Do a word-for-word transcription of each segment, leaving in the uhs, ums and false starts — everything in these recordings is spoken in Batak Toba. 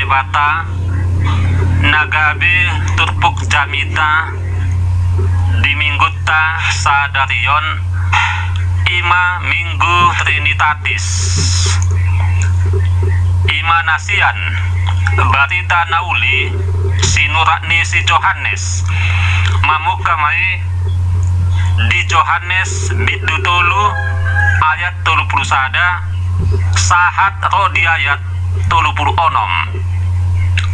Debata na gabe turpuk jamita di minggunta sadari on, i ma Minggu Trinitatis. I ma na sian Barita na Uli sinurat ni si Johannes. Mamungka ma i di Johannes bindu tolu ayat tolu pulu sada sahat ro di ayat tolu pulu onom.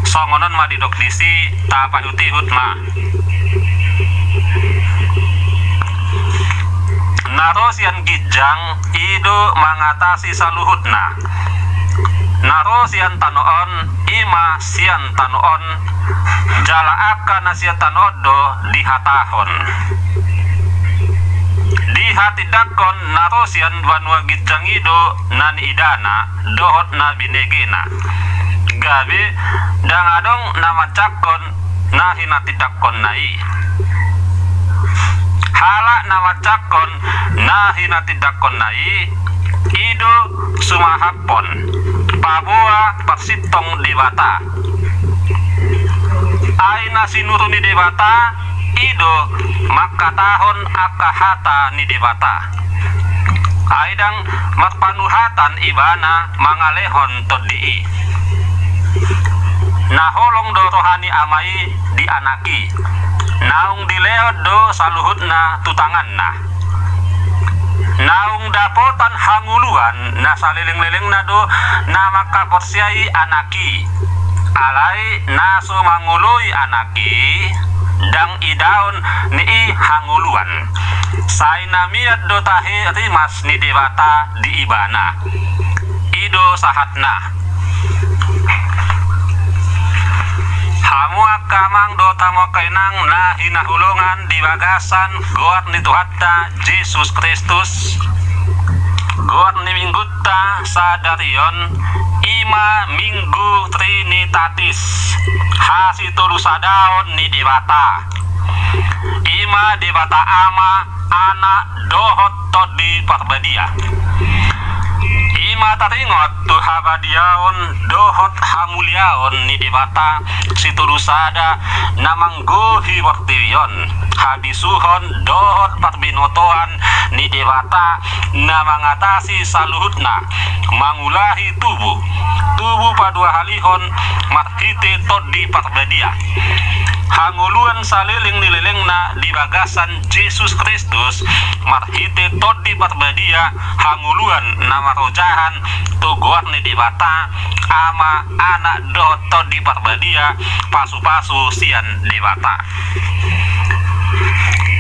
Songon on ma didok disi, tapaihut-ihut ma. Na ro sian ginjang i do mangatasi saluhutna. Na ro sian tano on i ma sian tano on, jala angka na sian tano on do dihatahon. Dihatindangkon na ro sian banua ginjang i do na niidana dohot na binegena. Gabe ndang adong na manjangkon na hinatindangkonna i. Halak na manjangkon na hinatindangkonna i, i do sumahaphon paboa parsintong Debata. Ai na sinuru ni Debata i do mangkatahon angka hata ni Debata. Ai ndang marpanuhatan ibana mangalehon tondi i. Na holong do roha ni Ama i di Anak i. Naung dilehon do saluhutna tu tanganna. Naung dapotan hangoluan na saleleng-lelengna do na mangkaporseai Anak i. Alai na so mangoloi Anak i, ndang idaon ni i hangoluan. Sai na mian do tahe rimas ni Debata di ibana. I do sahatna. Hamu angka amang dohot hamu angka inang na hinaholongan di bagasan goar ni Tuhanta Jesus Kristus, goar ni minggunta sadari on i ma Minggu Trinitatis, hasitolusadaon ni Debata. I ma Debata Ama, Anak dohot Tondi Parbadia. I ma taringot tu habadiaon dohot hamuliaon ni Debata Sitolusada na manggohi portibi on, habisuhon dohot parbinotoan ni Debata na mangatasi saluhutna, mangulahi tubu, tubu paduahalihon marhite Tondi Parbadia. Hangoluan saleleng ni lelengna di bagasan Jesus Kristus marhite Tondi Parbadia, hangoluan na marojahan tu goar ni Debata Ama, Anak dohot Tondi Parbadia, pasupasu sian Debata.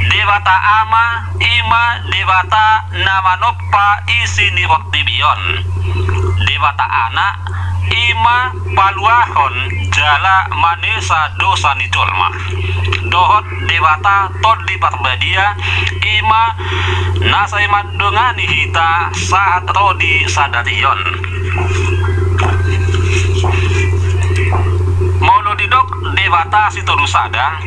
Debata Ama i ma Debata na manompa isi ni portibi on. Debata Anak i ma paluahon jala manesa dosa ni jolma. Dohot Debata Tondi Parbadia i ma na sai mandongani hita sahat ro di sadari on. Molo didok Debata Sitolusada,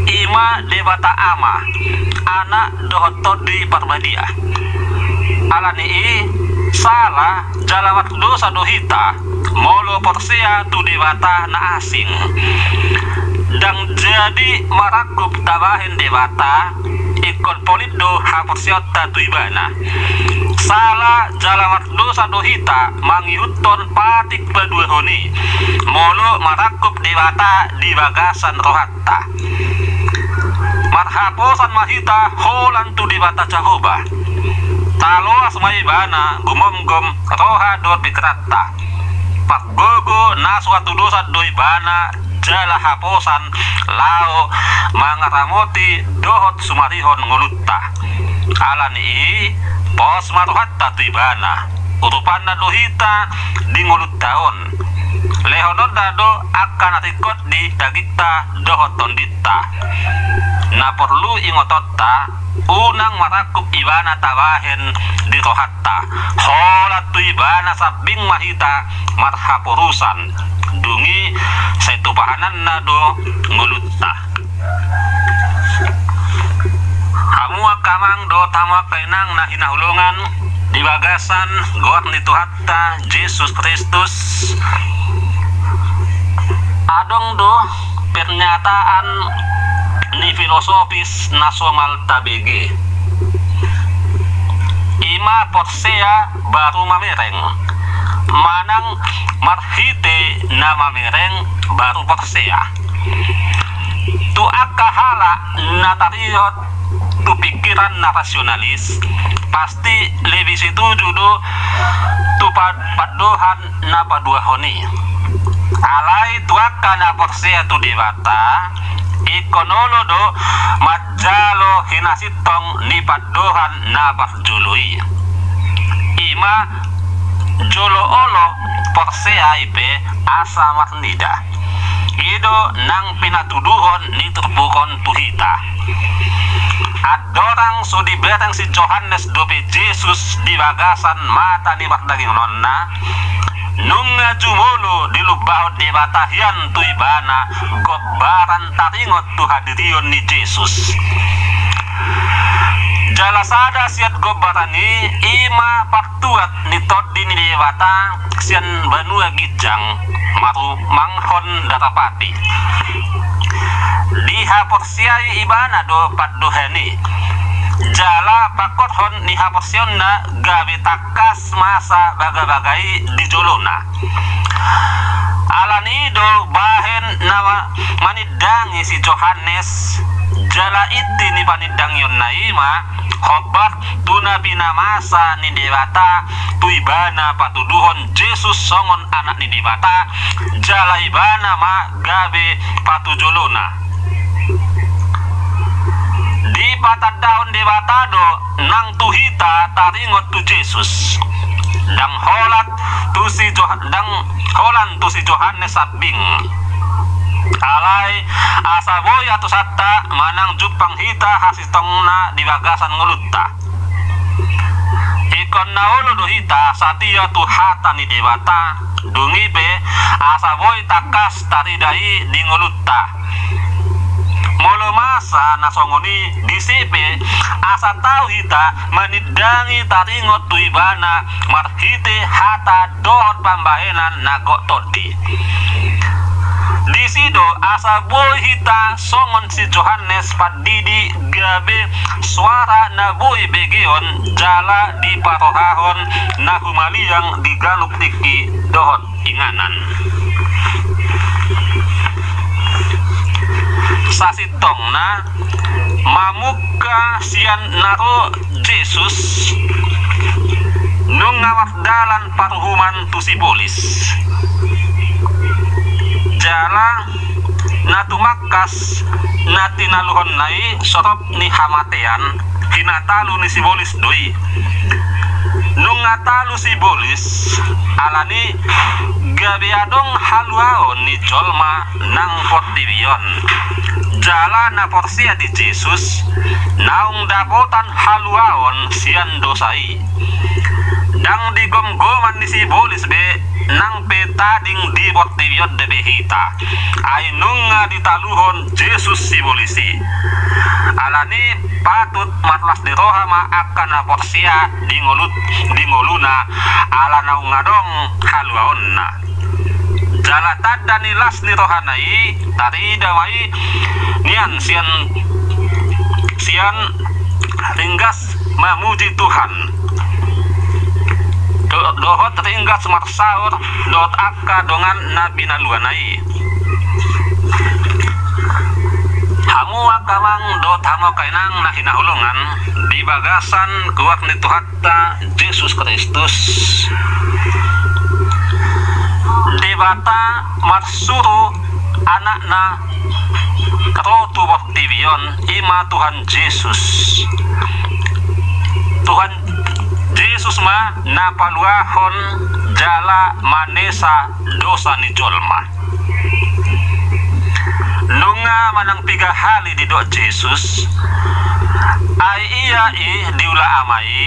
i ma Debata Ama, Anak dohot Tondi Parbadia. Alani i sala jala mardosa do hita molo porsea tu debata na asing. Ndang jadi marangkup tabahen Debata ingkon polin do haporseaonta tu Ibana. Sala jala mardosa do hita mangihuthon patik paduahon i molo marangkup Debata di bagasan rohanta. Marhaposan ma hita holan tu Debata Jahowa. Taloas ma Ibana gumomgom roha dohot pingkiranta. Pargogo na so hatudosan do Ibana jala haposan laho mangaramoti dohot sumarihon ngolunta. Alani i pos ma rohanta tu Ibana. Urupanna do hita di ngolunta on. Lehononna do angka na ringkot di dagingta dohot tondinta. Na porlu ingotonta, unang marangkup Ibana tabahen di rohanta. Holan tu Ibana sambing ma hita marhaporusan. Dung i sai tumpahananna do ngolunta. Hamu angka amang dohot hamu angka inang na hinaholongan di bagasan goar ni Tuhanta Jesus Kristus, Adong do pernyataan ni filosofis na somal tabege, i ma porsea baru mamereng, manang marhite na mamereng baru porsea. Tu angka halak na taringot tu pingkiran na rasionalis, pasti lebih setuju do tu pa-, pandohan na paduahon i. Alai tu angka na porsea tu Debata, ingkon olo do manjalo hinasintong ni pandohan na parjolo i. I ma jolo olo porsea i pe asa marnida. I do nang pinatuduhon ni turpuk on tu hita. Andorang so dibereng si Johannes dope Jesus di bagasan mata ni pardagingononna, nunga jumolo dilumbahon Debata hian tu ibana gombaran taringot tu hadirion ni Jesus. Jala sada sian gombaran i, i ma partuat ni Tondi ni Debata sian banua ginjang, marumanghon darapati. Dihaporseai ibana do pandohan i, jala pangkorhon ni haporseaonna gabe tangkas masa bagabaga i di jolona. Alani i do bahen na ma-, manindangi si Johannes, jala inti ni panindangionna i ma hombar tu na pinamasa ni Debata tu ibana patuduhon Jesus songon Anak ni Debata, jala ibana ma gabe patujolona. Dipatandahon Debata do nang tu hita taringot tu Jesus. Ndang holan tu si Joh-, ndang holan tu si Johannes sambing. Alai asa boi atosanta manang jumpang hita hasintongna di bagasan ngolunta. Ingkon na olo do hita satia tu hata ni Debata, dung i pe asa boi tangkas tarida i di ngolunta. Molo masa na songon i disi pe, asa tau hita manindangi taringot tu ibana marhite hata dohot pambahenan na gok tondi. Disi do asa boi hita songon si Johannes Pandidi gabe soara na boi begeon jala diparohahon na humaliang di ganup tingki dohot inganan. Sasintongna mamungka sian na ro Jesus, nunga mardalan paruhuman tu sibolis. Jala na tumangkas na tinaluhonna i sorop ni hamatean, hinatalu ni sibolis do i. Nunga talu sibolis, alani gabe adong haluaon ni jolma nang portibi on. Jala na porsea di Jesus, naung dapotan haluaon sian dosa i. Ndang di gomgoman ni sibolis be nang pe tading di portibi on dope hita. Ai nunga ditaluhon Jesus sibolis i. Alani patut marlas ni roha ma angka na porsea di ngolut-, di ngoluna, ala naung adong haluaonna. Jala tanda ni las ni rohana i, tarida ma i nian sian, sian ringgas mamuji Tuhan. Do-, dohot ringgas marsaor dohot angka dongan na binaluana i. Hamu angka amang dohot hamu angka inang na hinaholongan di bagasan goar ni Tuhanta Jesus Kristus. Debata marsuru Anakna ro tu portibi on, i ma Tuhan Jesus. Tuhan Jesus ma na paluahon jala manesa dosa ni jolma. Nunga manang piga hali didok Jesus, ai ia i diula Ama i,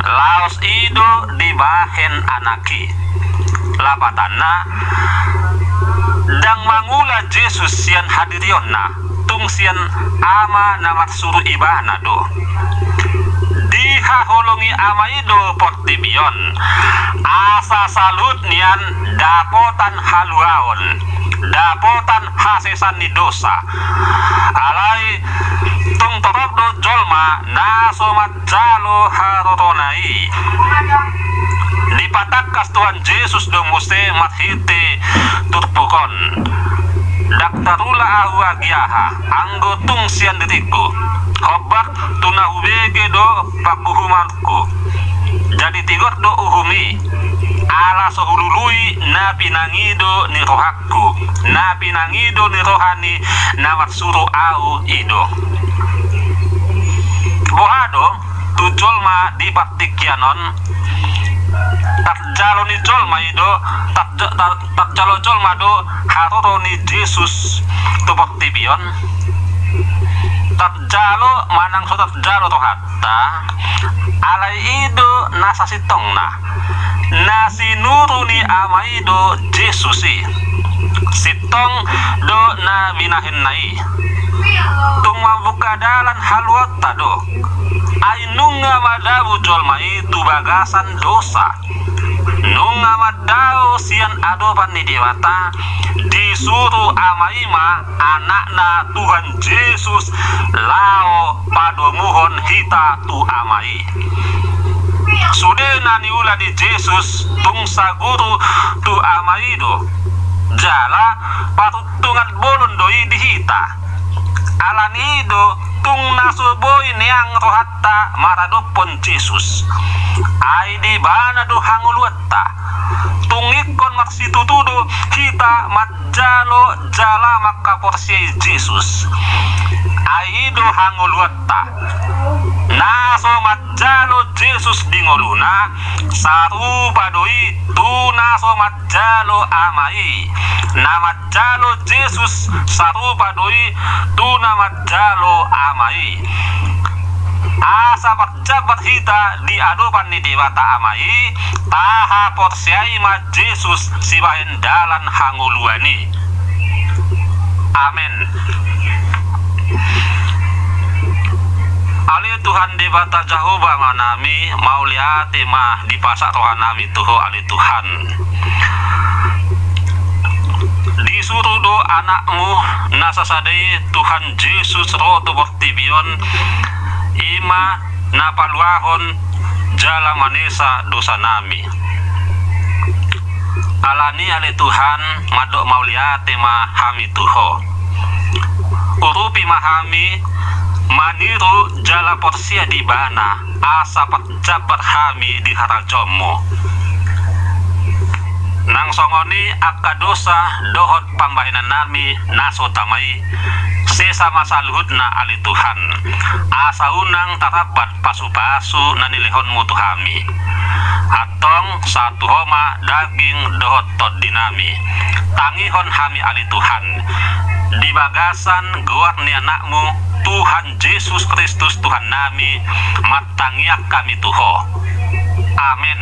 laos i do dibahen Anak i. Lapatanna, ndang mangula Jesus sian hadirionna, tung sian Ama na marsuru Ibana do. Dihaholongi Ama i do portibi on, asa saluhut nian dapotan haluaon, dapotan hasesaan ni dosa. Alai tung torop do jolma na so manjalo harorona i. Dipatangkas Tuhan Jesus do muse marhite turpuk on: Ndang tarula ahu agia aha, anggo tung sian diringku, hombar tu na hubege do panguhumanku. Jadi tigor do uhum i, ala so hulului na pinangido ni rohangku, na pinangido ni roha ni na marsuru ahu i do. Boha do tu jolma di partingkian on? Tarjalo ni jolma i do, tarj-, tar-, tarjalo jolma do haroro ni Jesus tu portibi on. Tarjalo manang so tarjalo rohanta, alai i do na sasintongna. Na sinuru ni Ama i do Jesus i. Sintong do na binahenna i. Tung mambuka dalan haluaonta do. Ai nunga madabu jolma i tu bagasan dosa. Nunga mandao sian adopan ni Debata, disuru Ama i ma Anakna Tuhan Jesus laho padomuhon hita tu Ama i. Sude na niula ni Jesus tung saguru tu Ama i do, jala paruntungan bolon do i di hita. Alani i do tung na so boi neang rohanta maradophon Jesus. Ai di Ibana do hangoluanta. Tung ingkon marsitutu do hita manjalo jala mangkaporseai Jesus. Ai i do hangoluanta. Na so manjalo Jesus di ngoluna, sarupa do i tu na so manjalo Ama i. Na manjalo Jesus sarupa do i tu na manjalo Ama i. Asa marjambar hita di adopan ni Debata Ama i, tahaporseai ma Jesus sibahen dalan hangoluan i. Amen. Ale Tuhan Debata Jahowa Amanami, mauliate ma dipasahat rohanami tu Ho, ale Tuhan. Disuru do Anakmu na sasada i, Tuhan Jesus, ro tu portibi on, i ma na paluahon jala manesa dosanami. Alani i, ale Tuhan, mandok mauliate ma hami tu Ho. Urupi ma hami maniru jala porsea di Ibana, asa parjambar hami di harajaonMu. Nang songon i angka dosa dohot pambahenannami na so tama i, sesa ma saluhutna, ale Tuhan, asa unang tarambat pasupasu na nilehonMu tu hami. Antong sahat tu Ho ma daging dohot tondinami. Tangihon hami, ale Tuhan, di bagasan goar ni AnakMu, Tuhan Jesus Kristus, Tuhannami, martangiang hami tu Ho. Amen.